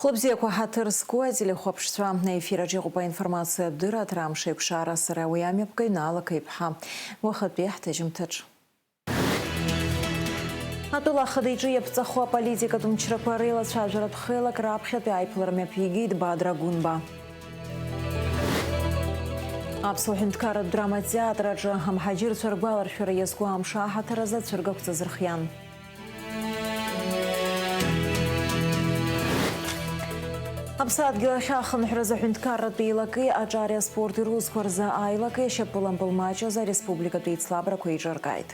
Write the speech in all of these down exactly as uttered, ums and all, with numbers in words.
Хәлыбзиақәа, ҳаҭыр зқәу ателехәаԥшцәа, аефир аҿы иҟоуп аинформациатә дырраҭара «Амш еиқәшара», сара уи амҩаԥгаҩ Наала Қеиԥҳа. Уахатәи ҳҭыжьымҭаҿ. Атәыла ахада иҿы иаԥҵахо аполитикатә мчрақәа реилацәажәаратә хеилак раԥхьатәи аиԥылара мҩаԥигеит Бадра Гәынба. Аԥсуа ҳәынҭқарратә драматеатр аҿы амҳаџьырцәа ргәаларшәара иазку амш аҳаҭыр азы ацәыргақәҵа азырхиан. Аԥсадгьыл ахь ахынҳәразы аҳәынҭқарратә еилакеи аҿари аспорти русқәа рзы аилакеи ашьапылампыл маҷ азы ареспубликатә еицлабрақәа еиҿыркааит.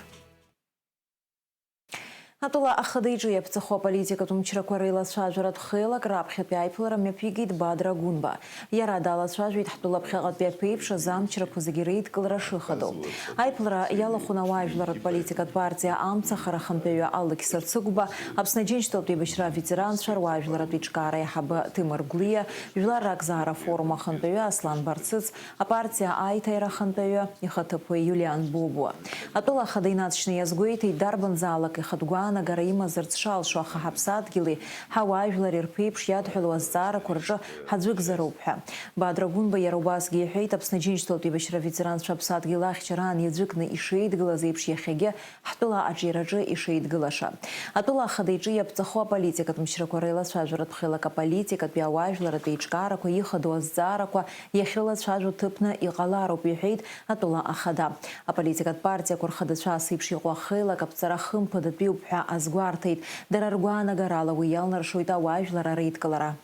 Атәыла ахада иҿы иаԥҵахо аполитикатә мчрақәа реилацәажәаратә хеилак раԥхьатәи аиԥылара мҩаԥигеит Бадра Гәынба. Иара далацәажәеит ҳтәыла ԥхьаҟатәи аԥеиԥш азы амчрақәа зегьы реидкылара шыхадоу. Аиԥылара иалахәын ауаажәларратә политикатә партиа «Амцахара» ахантәаҩы Алықьса Цыгәба, Аԥсны Аџьынџьтәылатә еибашьра аветеранцәа руаажәларратә еиҿкаара аиҳабы Ҭемыр Гәлиа, Жәлар ракзаара афорум ахантәаҩы Аслан Барцыц, апартиа аиҭаира ахантәаҩы ихаҭыԥуаҩ Иулиан Бобуа. Атәыла ахада инаҵшьны иазгәеиҭеит, дарбанзаалак ихатә гәаанагара имазарц шалшо, аха ҳаԥсадгьыли ҳауаажәлари рԥеиԥш иадҳәалоу азҵаарақәа рҿы ҳаӡәыкзароуп ҳәа. Бадра Гәынба иара убасгьы иҳәеит, Аԥсны Аџьынџьтәылатә еибашьра аветеранцәа аԥсадгьыл ахьчараан иаӡәыкны ишеидгылаз еиԥш, иахьагьы ҳтәыла аҿиараҿы ишеидгылаша. Атәыла ахада иҿы иаԥҵахо аполитикатә мчрақәа реилацәажәаратә хеилак аполитикатәи ауаажәларратә еиҿкаарақәа ихадоу азҵаарақәа иахьрылацәажәо ҭыԥны иҟалароуп, иҳәеит атәыла ахада. Аполитикатә партиақәа рхадацәа ас еиԥш иҟоу ахеилак аԥҵара хымԥадатәиуп ҳәа азгәарҭеит. Дара ргәаанагарала уи иалнаршоит ауаажәлар ареидкылара.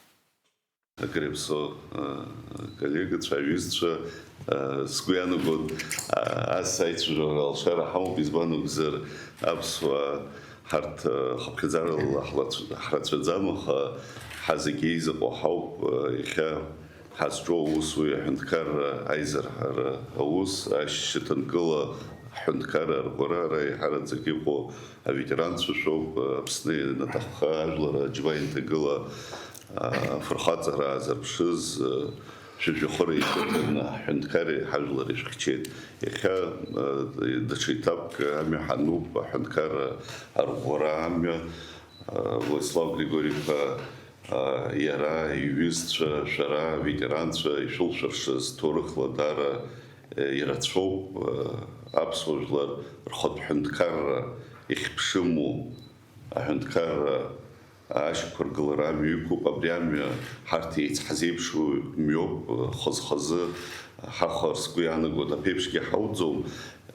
Акыр иаԥсоу, э, коллегацәа, аҩызцәа, э, сгәы иаанагоит, э, ас аицәажәара алшара ҳамоуп, избан акәзар, аԥсуаа ҳарҭ, э, хыԥхьаӡарала ҳлацә-, ҳрацәаӡам, аха ҳазегьы еизыҟоу ҳауп, э, иахьа ҳазҿу аус уи аҳәынҭқарра аизырҳара аус, ашьыҭанкыла ҳҳәынҭқарра арӷәӷәара, ара еиҳараӡак иҟоу аветеранцәа шәоуп, Аԥсны ианаҭахха ажәлар аџьба инҭагыла, афырхаҵара аазырԥшыз, шәажәахәыра еибыҭаны, ҳҳәынҭқарреи ҳажәлари шәыхьчеит. Иахьа, даҽа еҭапк амҩа ҳануп, аҳәынҭқарра арӷәӷәара амҩа, Владислав Григорий-иԥа, иара, иҩызцәа, шәара, аветеранцәа ишәылшәыршаз ҭоурыхла даара ирацәоуп, аԥсуа жәлар рхатә ҳәынҭқарра ихьԥшыму, аҳәынҭқарра ашьақәыргылара амҩа иқәуп, абри амҩа ҳарҭ еицҳазеиԥшу мҩоуп, хаз-хазы ҳахар сгәы иаанагоит, аԥеиԥшгьы ҳауӡом,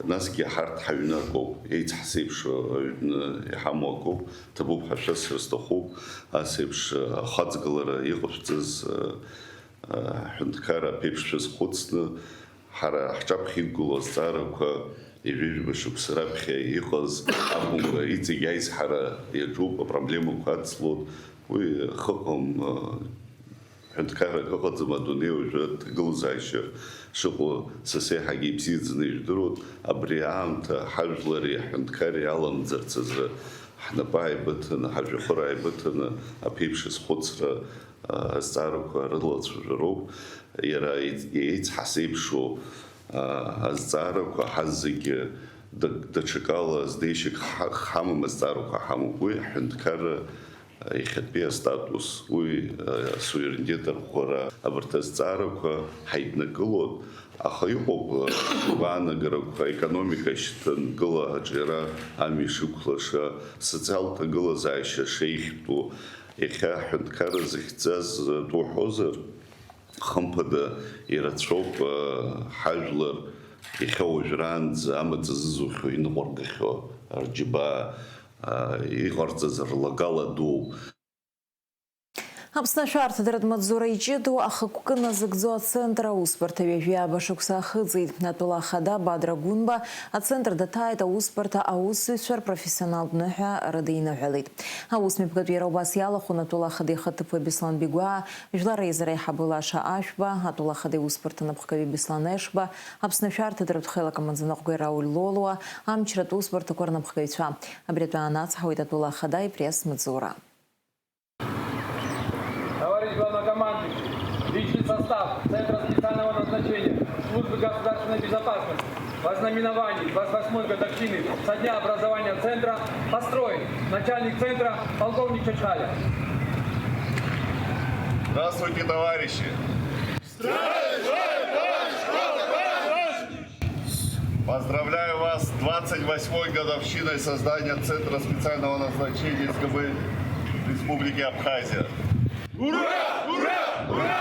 насгьы ҳарҭ ҳаҩны акоуп, еицҳазеиԥшу аҩны иҳамоу акоуп, ҭабуп ҳәа шәасҳәар сҭахуп, ас еиԥш ахаҵгылара иҟашәҵаз, ҳҳәынҭқарра аԥеиԥш шәазхәыцны, ҳара ҳҿаԥхьа иқәгылоу азҵаарақәа ҩажәа шықәса раԥхьа иҟаз акәымкәа, иҵегь аизҳара иаҿуп, апроблемақәа ацлоит, уи хыҟам, ҳәынҭқаррак ыҟаӡам, адунеи уажәы аҭагылазаашьа шыҟоу са сеиҳагьы ибзиаӡаны ижәдыруеит, абри аамҭа ҳажәлари ҳҳәынҭқарреи аламӡырц азы ҳнапы ааибыҭаны, ҳажәҩахыр ааибыҭаны аԥеиԥш азхәыцра азҵаарақәа рылацәажәароуп. Иара еиц-, еицҳазеиԥшу, а, азҵаарақәа ҳазегьы даҽакала знеишьак ҳа-, ҳамам, азҵаарақәа ҳамоуп. Уи ҳҳәынҭқарра, а, иахьатәи астатус, уи, а, асуверенитет арӷәӷәара, абарҭ азҵаарақәа ҳаиднакылоит, аха иҟоуп, а, агәаанагарақәа, аекономика шьҭанкыла аҿиара амҩа шықәлаша, социалтә ҭагылазаашьа шеихьтәу, иахьа аҳәынҭқарра зыхьӡаз атәы уҳәозар, хымԥада, ирацәоуп, ҳажәлар иахьа уажәраанӡа амаҵ азызухьоу, иныҟәаргахьоу, рџьабаа иҟарҵаз рлагала дууп. Аԥсны ашәарҭадаратә маҵзура иҷыдоу ахықәкы назыгӡо ацентр аусбарҭа ҩажәи ааба шықәса ахыҵит. Атәыла ахада Бадра Гәынба ацентр даҭааит, аусбарҭа аусзуҩцәа рпрофессионалтә ныҳәа рыдиныҳәалеит. Аус мҩаԥгатәира убас иалахәын атәыла ахада ихаҭыԥуаҩ Беслан Бигәаа, Жәлар реизара аиҳабы Лаша Ашәба, атәыла ахада иусбарҭа анапхгаҩы Беслан Ешба, Аԥсны ашәарҭадаратә хеилак амаӡаныҟәгаҩ Рауль Лолуа, амчратә усбарҭақәа рнапхгаҩцәа. Абри атәы аанацҳауеит атәыла ахада ипресс-маҵзура. Товарищ главнокомандующий, личный состав Центра специального назначения Службы государственной безопасности, в ознаменовании двадцать восьмой годовщины со дня образования Центра построен. Начальник Центра полковник Чачхаля. Здравствуйте, товарищи! Поздравляю вас с двадцать восьмой годовщиной создания Центра специального назначения СГБ Республики Абхазия. Ура! Ура! Ура!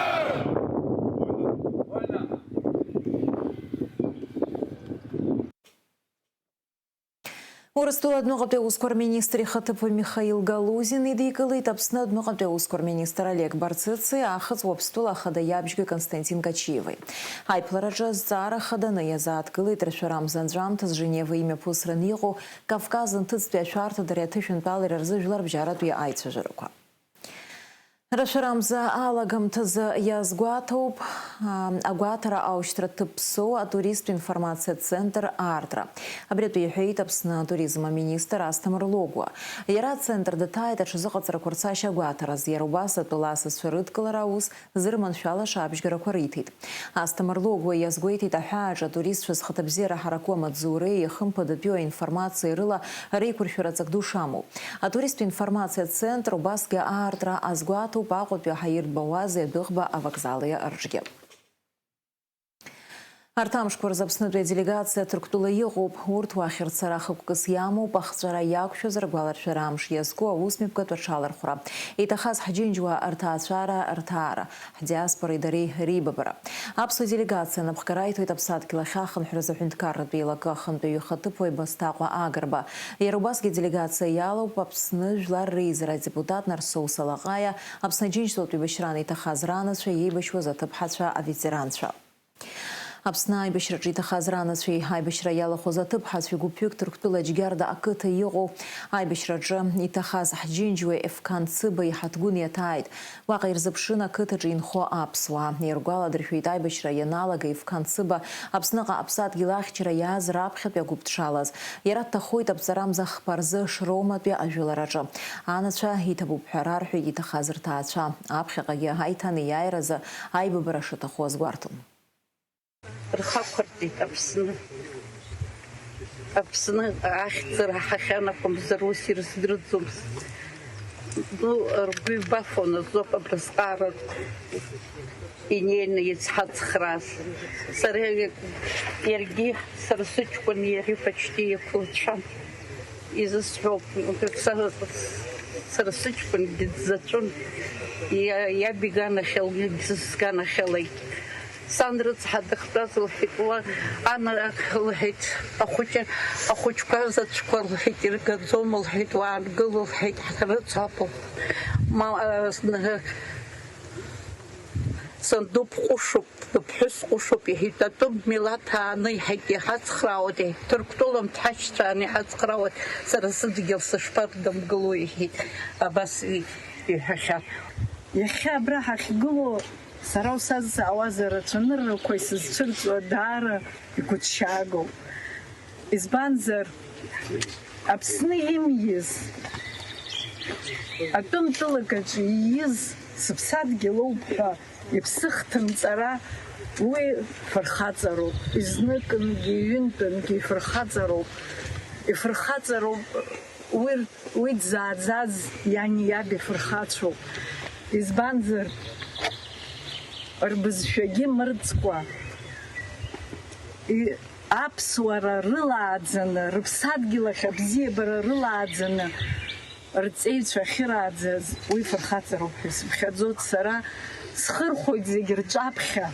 Урыстәыла адәныҟатәи аусқәа рминистр ихаҭыԥуаҩ Михаил Галузин идикылеит Аԥсны адәныҟатәи аусқәа рминистр Олег Барцыци, Ахыҵ Уаԥстәыла ахада иабжьгаҩ Константин Качиеви. Аиԥылараҿы азҵаара хаданы иазааҭгылеит рашәара амза анҵәамҭаз Женева имҩаԥысран иҟоу Кавказ нҭыҵтәи ашәарҭадареи аҭышәынтәалареи рзы жәларбжьаратәи аицәажәарақәа. Рашәарамза алагамҭазы иазгәаҭоуп, аа, агәаҭара аушьҭра ҭыԥ ԥсоу атуристтә информациа центр аартра. Абри атәы иҳәеит Аԥсны атуризм аминистр Асҭамыр Логәуа. Иара ацентр дҭааит аҽазыҟаҵарақәа рцашьа агәаҭараз, иара убас атәыла асасцәа рыдкылара аус зырманшәалаша абжьгарақәа риҭеит. Асҭамыр Логәуа иазгәеиҭеит аҳәааҿы атуристцәа зхаҭабзиара ҳараку амаҵзуреи ихымԥадатәиу аинформациеи рыла реиқәыршәара ҵак ду шамоу. Атуристтә информациа центр убасгьы аартра азгәаҭоуп Аҟәатәи аҳаиртә баӷәазеи адәыӷба авокзали рҿгьы. Арҭ амшқәа рзы Аԥснытәи аделегациа Ҭырқәтәыла иҟоуп. Урҭ уахь рцара хықәкыс иамоуп, ахҵәара иақәшәаз ргәаларшәара амш иазку аусмҩаԥгатә аҽалархәра. Иҭахаз ҳџьынџьуаа рҭаацәара, рҭаара, ҳдиаспореи дареи реибабара. Аԥсуа делегациа анапхгара иҭоит Аԥсадгьыл ахь ахынҳәразы аҳәынҭқарратә еилакы ахантәаҩы ихаҭыԥуаҩ Басҭаҟәа Агрба. Иара убасгьы аделегациа иалоуп Аԥсны Жәлар реизара адепутат Нарсоу Салаҟаиа, Аԥсны Аџьынџьтәылатә еибашьраан иҭахаз ранацәа, иеибашьуаз аҭыԥҳацәа, аветеранцәа. Аԥсны аибашьраҿы иҭахаз ранацәеи аибашьра иалахәыз аҭыԥҳацәеи гәыԥҩык Ҭырқәтәыла Џьгьарда ақыҭа иҟоу аибашьраҿы иҭахаз ҳџьынџьуаҩ Ефқан Цыба иҳаҭгәын иаҭааит. Уаҟа ирзыԥшын ақыҭаҿы инхо аԥсуаа. Иргәаладыршәеит аибашьра ианалага Ефқан Цыба Аԥсныҟа аԥсадгьыл ахьчара иааз раԥхьатәи агәыԥ дшалаз. Иара дҭахоит аԥҵарамза хԥа рзы Шроматәи ажәылараҿы. Анацәа иҭабуп ҳәа рарҳәеит иҭахаз рҭаацәа. Аԥхьаҟагьы аиҭанеиааиразы аибабара шаҭаху азгәарҭон. Рхақәыртит Аԥсны. Аԥсны ахьӡ раҳахьан акәымзар, ус ирыздырӡомызт. Ну, ргәы ибафон азоуп абрасҟаара инеины изҳацхрааз. Сара иаргьы, сара сыҷкәыни иареи почти еиқәлацәан. Изысҳәоуп, са, сара сыҷкәынгьы дзаҵәын, иа-, иаб иганахьала, сганахьалеит. Сан рыцҳа дахьтәаз лҳәеит, уа, ана, лҳәеит, ахәыҷы, ахәыҷқәа заҵәқәа, лҳәеит, иргаӡом, лҳәеит, уаангыл, лҳәеит, ҳрыцҳап. Ма, а, сны-, санду бҟәышуп, быԥҳәыс ҟәышуп, иҳәеит, атәым милаҭ ааны, иҳәеит, иҳацхраауеит, иҳәеит, Ҭырқәтәылам дҳашьцәааны иҳацхраауеит, сара сыдгьыл сышԥардамгыло, иҳәеит, абас и-, иҳәахьан. Иахьа абра ҳахьгылоу, сара усазҵаауазар, ацәаныррақәа исызцәырҵуа даара игәыҭшьаагоуп. Избанзар, Аԥсны имиз, атәым тәылак аҿы ииз сыԥсадгьыл ауп ҳәа иԥсы хҭынҵара, уи фырхаҵароуп. Изныкынгьы, ҩынтәынгьы ифырхаҵароуп. Ифырхаҵароуп, уи, уи дзааӡаз иани иаби фырхацәоуп. Избанзар, рбызшәагьы мырӡкәа, и-, аԥсуара рылааӡаны, рыԥсадгьыл ахь абзиабара рылааӡаны, рҵеицәа ахьырааӡаз, уи фырхаҵароуп ҳәа исыԥхьаӡоит сара, схырхәоит зегь рҿаԥхьа.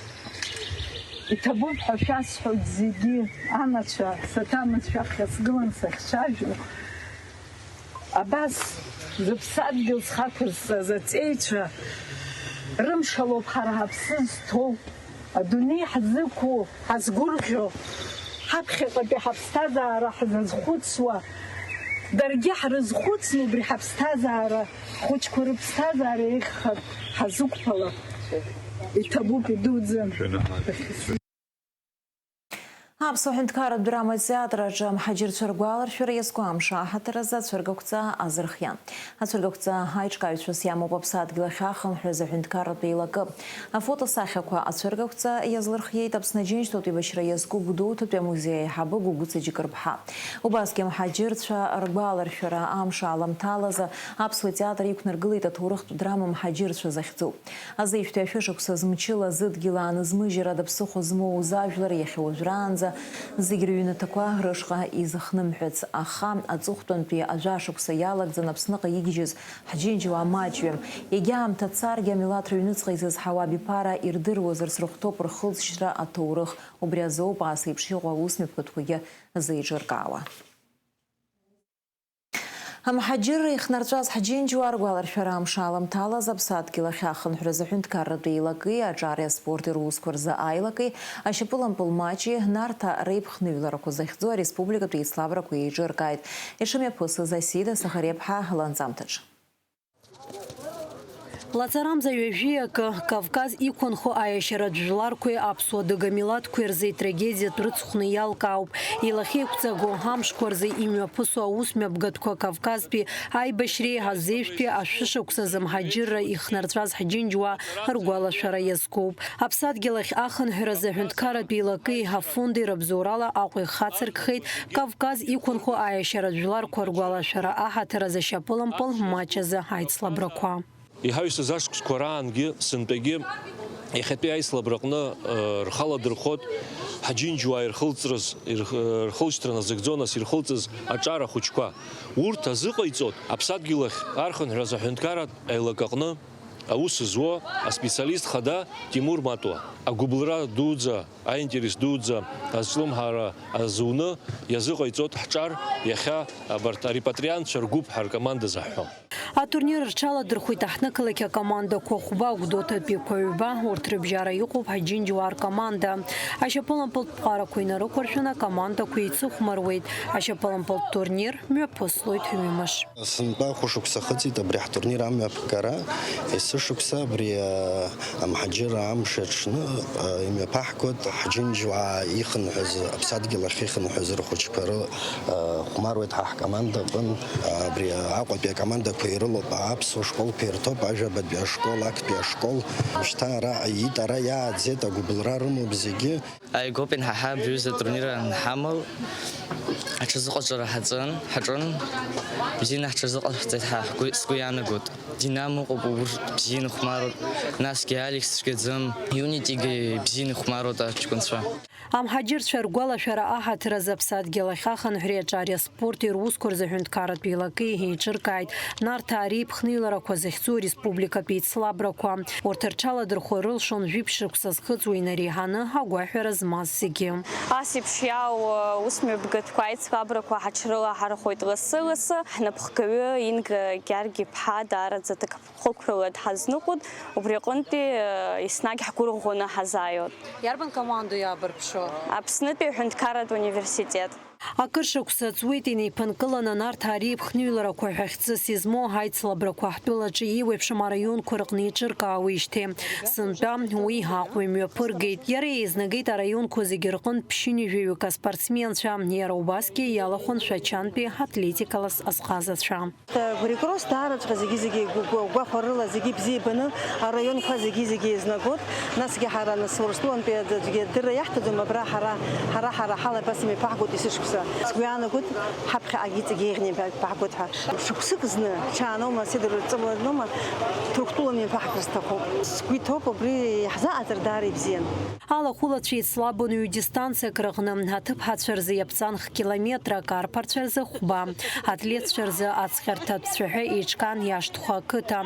Иҭабуп ҳәа шәасҳәоит зегьы, анацәа, саҭамыз шәаԥхьа сгылан сахьцәажәо. Абас зыԥсадгьыл зхақәызҵаз аҵеицәа рымшалоуп ҳара ҳаԥсы зҭоу. Адунеи ҳзықәу, ҳазгәырӷьо, ҳаԥхьаҟатәи ҳаԥсҭазаара ҳзазхәыцуа, даргьы ҳрызхәыцны убри ҳаԥсҭазаара, ҳхәыҷқәа рыԥсҭазаара еиӷьхартә ҳазықәԥалап. Иҭабуп, идуӡӡан. Аԥсуа ҳәынҭқарратә драма театр аҿы амҳаџьырцәа ргәаларшәара иазку амш аҳаҭыр азы ацәыргақәҵа азырхиан. Ацәыргақәҵа аиҿкааҩцәас иамоуп аԥсадгьыл ахь ахынҳәыз аҳәынҭқарратә еилакы. Афотосахьақәа ацәыргақәҵа иазлырхиеит Аԥсны Аџьынџьтәылатә еибашьра иазку Гәдоуҭатәи амузеи аиҳабы Гәыгәыца Џьыкырԥҳа. Убасгьы амҳаџьырцәа ргәаларшәара амш аламҭалазы аԥсуа театр иқәнаргылеит аҭоурыхтә драма Мҳаџьырцәа захьӡу. Азеижәтәи ашәышықәса зымчыла зыдгьыл аанызмыжьыр ада ԥсыхәа змоуз ажәлар иахьа уажәраанӡа зегь рыҩнаҭақәа рышҟа изыхнымҳәыц, аха аҵыхәтәантәи ажәа шықәса иалагӡан Аԥсныҟа игьежьыз ҳџьынџьуаа маҷҩым. Егьа аамҭа царгьы амилаҭ рыҩныҵҟа изызҳауа абиԥара ирдыруазарц рыхәҭоуп рхылҵшьҭра аҭоурых. Убри азоуп ас еиԥш иҟоу аусмҩаԥгатәқәагьы зеиҿыркаауа. Амҳаџьырра ихнарҵәаз ҳџьынџьуаа ргәаларшәара амш аламҭалаз аԥсадгьыл ахь ахынҳәразы аҳәынҭқарратә еилаки аҿари аспорти русқәа рзы аилаки ашьапылампыл маҷи Нарҭаа реиԥхныҩларақәа захьӡу ареспубликатә еицлабрақәа еиҿыркааит. Ишымҩаԥысыз Асида Сахариаԥҳа ланҵамҭаҿы. Лаҵарамза ҩажәи акы, Кавказ иқәынхо аиашьаратә жәларқәеи аԥсуа дыга милаҭқәеи рзы итрагедиатә рыцхәны иалкаауп. Илахьеиқәҵаго амшқәа рзы имҩаԥысуа аусмҩаԥгатәқәа Кавказтәи аибашьреи азеижәтәи ашәышықәсазы амҳаџьырра ихнарҵәаз ҳџьынџьуаа ргәалашәара иазкуп. Аԥсадгьыл ахь ахынҳәразы аҳәынҭқарратә еилакеи афонди рыбзоурала Аҟәа ихацыркхеит Кавказ иқәынхо аиашьаратә жәларқәа ргәалашәара аҳаҭыр азы ашьапылампыл маҷ азы аицлабрақәа. Иҳаҩсыз ашықәсқәа раангьы сынтәагьы иахьатәи аицлабраҟны, э, рхала дырхәот ҳџьынџьуаа ирхылҵрыз, ирх-, э, рхылҵшьҭра назыгӡо, нас ирхылҵыз аҿар ахәыҷқәа. Урҭ азыҟаиҵот аԥсадгьыл ахь архынҳәразы аҳәынҭқарратә еилакаҟны аус зуа аспециалист хада Тимур Матуа. Агәыбылра дуӡӡа, аинтерес дуӡӡа азҿлымҳара азуны иазыҟаиҵот ҳҿар иахьа абарҭ арепатриантцәа ргәыԥ ҳаркоманда заҳҳәо. Атурнир рҽаладырхәит аҳҭнықалақь акомандақәа хәба, Гәдоуҭатәиқәа ҩба, урҭ рыбжьара иҟоуп ҳџьынџьуаа ркоманда. Ашьапылампылтә ԥҟарақәа инарықәыршәаны акомандақәа еицыхәмаруеит. Ашьапылампылтә турнир мҩаԥыслоит ҩымш. Сынтәа хәышықәса хыҵит абри ҳтурнир амҩаԥгара. Есышықәса абри, а, амҳаџьырра амш аҽны, а, имҩаԥаҳгоит ҳџьынџьуаа ихынҳәыз, аԥсадгьыл ахь ихынҳәыз рхәыҷқәа ры-, а, хәмаруеит ҳа ҳкоманда аҟын. А, абри Аҟәатәи акомандақәа ирылоуп, аԥсуа школқәа ирҭоуп, ажәабатәи ашкол, актәи ашкол. Шьҭа ара аит, ара иааӡеит, агәыбылра рымоуп зегьы. Ааигәоуп ианҳаҳа абри аҩыза атурнир анҳамоу, аҽазыҟаҵара ҳаҿын, ҳаҿын, бзианы ҳҽазыҟашәҵеит ҳәа ҳгәы, сгәы иаанагоит. Динамо ыҟоуп, убырҭ бзианы ихәмаруеит, насгьы Алекс цәгьаӡам, Юнитигьы бзианы ихәмаруеит аҷкәынцәа. Амҳаџьырцәа ргәалашәара аҳаҭыр азы аԥсадгьыл ахь ахынҳәреи аҿари аспорти русқәа рзы аҳәынҭқарратә еилакеи еиҿыркааит Нарҭаа реиԥхныҩларақәа захьӡу ареспубликатә еицлабрақәа. Урҭ рҽаладырхәыр рылшон жәиԥшь шықәса зхыҵуа инареиҳаны агәаҳәара змаз зегьы. Ас еиԥш иаау аусмҩаԥгатәқәа аицлабрақәа ҳаҽрылаҳархәоит лассы-лассы. Ҳнапхгаҩы Инга Гьаргь-иԥҳа даараӡа аҭакԥхықәрала дҳазныҟәоит, убри аҟынтәи, э, еснагь ҳгәырӷәӷәаны ҳазааиуеит. Иарбан командоу иаабырԥшуа? Аԥснытәи аҳәынҭқарратә университет. Акыр шықәса ҵуеит инеиԥынкыланы Нарҭаа реиԥхныҩларақәа ҳәа хьӡыс измоу ҳаицлабрақәа ҳтәылаҿы еиуеиԥшым араионқәа рыҟны еиҿыркаауеижьҭеи. Сынтәа уи Аҟәа имҩаԥыргеит. Иара еизнагеит араионқәа зегьы рҟынтә ԥшьынҩажәаҩык аспортсменцәа, иара убасгьы иалахәын Шәачантәи атлетикала азҟазацәа. Григрос даараҵәҟьа зегьы-зегьы гәы-, гәы-, гәахәарыла зегьы бзиа ибаны араионқәа зегьы-зегьы еизнагоит. Насгьы ҳара, нас, Урыстәылантәи аӡәгьы адырра иаҳҭаӡом, абра ҳара, ҳара, ҳара ҳалаба сымҩаԥаҳгоит есышықәса. Сгәы иаанагоит, ҳаԥхьаҟагьы иҵегьы еиӷьны имҩаԥаҳгоит ҳәа. Шықәсык зны, ҽааноума, седр рҵыуаноума, Ҭырқәтәыланы имҩаԥаҳгар сҭахуп. Сгәы иҭоуп, убри иаҳзааӡар даара ибзиан. Алахәылацәа еицлабон ҩ-дистанциак рыҟны, аҭыԥҳацәа рзы иаԥҵан х-километрак, арԥарцәа рзы хәба, атлетцәа рзы аҵҟьарҭатә цәаҳәа еиҿкаан иашҭхәа ақыҭа.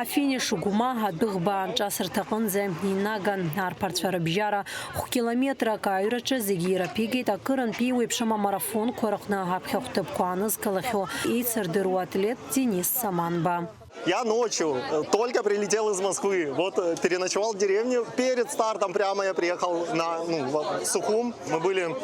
Афиниш Гәма адәыӷба аанҿасырҭа аҟынӡа инаган, арԥарцәа рыбжьара х-километрак аҩраҿы зегьы ираԥигеит акырынтә еиуеиԥшым амарафонқәа рыҟны аԥхьахә ҭыԥқәа аанызкылахьоу еицырдыруа атлет Денис Саманба. Я ночью э, только прилетел из Москвы, вот э, переночевал в деревне. Перед стартом прямо я приехал на ну, в Сухум. Мы были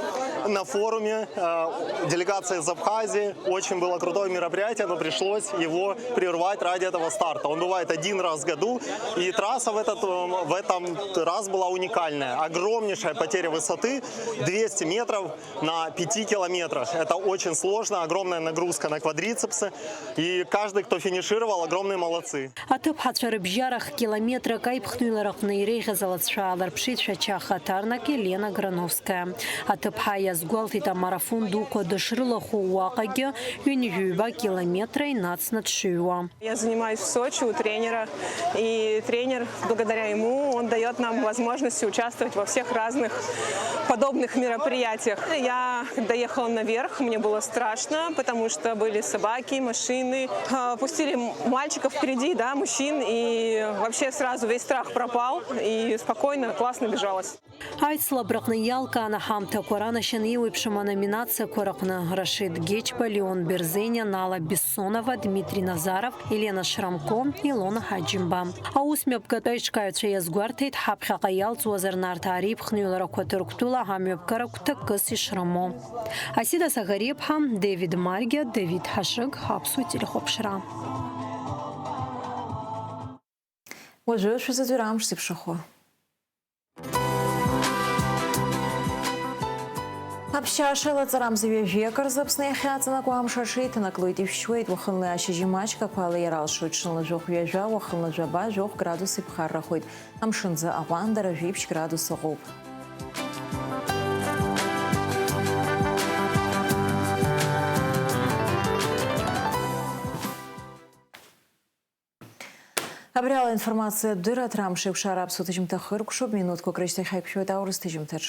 на форуме, э, делегация из Абхазии. Очень было крутое мероприятие, но пришлось его прервать ради этого старта. Он бывает один раз в году, и трасса в этот, э, в этом раз была уникальная. Огромнейшая потеря высоты, двести метров на пяти километрах. Это очень сложно, огромная нагрузка на квадрицепсы. И каждый, кто финишировал, огромные молодцы. Аҭыԥҳацәа рыбжьара хкилометрак аиԥхныҩлараҟны иреиӷьыз алацәа ааларԥшит Шәача Хаҭарнак Елена Грановская. Аҭыԥҳа иазгәалҭеит, амарафон дуқәа дышрылахәу уаҟагьы ҩынҩажәи ҩба километра инацны дшыҩуа. Я занимаюсь в Сочи у тренера, и тренер, благодаря ему, он дает нам возможности участвовать во всех разных подобных мероприятиях. Я когда ехала наверх, мне было страшно, потому что были собаки, машины. А, пустили м- мальчиков впереди, да, мужчин, и вообще сразу весь страх пропал, и спокойно, классно бежалось. Аицлабраҟны иалкааны ҳамҭақәа ранашьан еиуеиԥшым аноминациақәа рыҟны Рашид Гечба, Леон Берзениа, Нала Бессонова, Дмитрий Назаров, Елена Шрамко, Илона Ҳаџьымба. Аус мҩаԥгатәи аиҿкааҩцәа иазгәарҭеит, ҳаԥхьаҟа иалҵуазар Нарҭаа реиԥхныҩларақәа Ҭырқәтәыла амҩаԥгара гәҭакыс ишрымоу. Асида Саӷариаԥҳа, Девид Маргиа, Давид Ҳашыг, Аԥсуа телехәаԥшра. Уажәы шәзыӡырҩ амш зеиԥшрахо. Аԥшьа ашеилаҵара амза ҩажәи акы рзы Аԥсны иахьаҵанакуа амш аҽеиҭанаклоит, ишәшьуеит, уахынла ашьыжьымаҷк ақәа ала иара алшоит, ҽынла жәохә ҩажәа, уахынла жәаба, жәохә градус иԥхаррахоит. Амшынӡы аҟәандара жәиԥшь градус ыҟоуп. Абри ала информациатә дырраҭара амш еиқәшара аԥсуа ҭыжьымҭа хыркәшоуп, минуҭқәак рышьҭахь ҳаиқәшәоит аурыс ҭыжьымҭаҿ.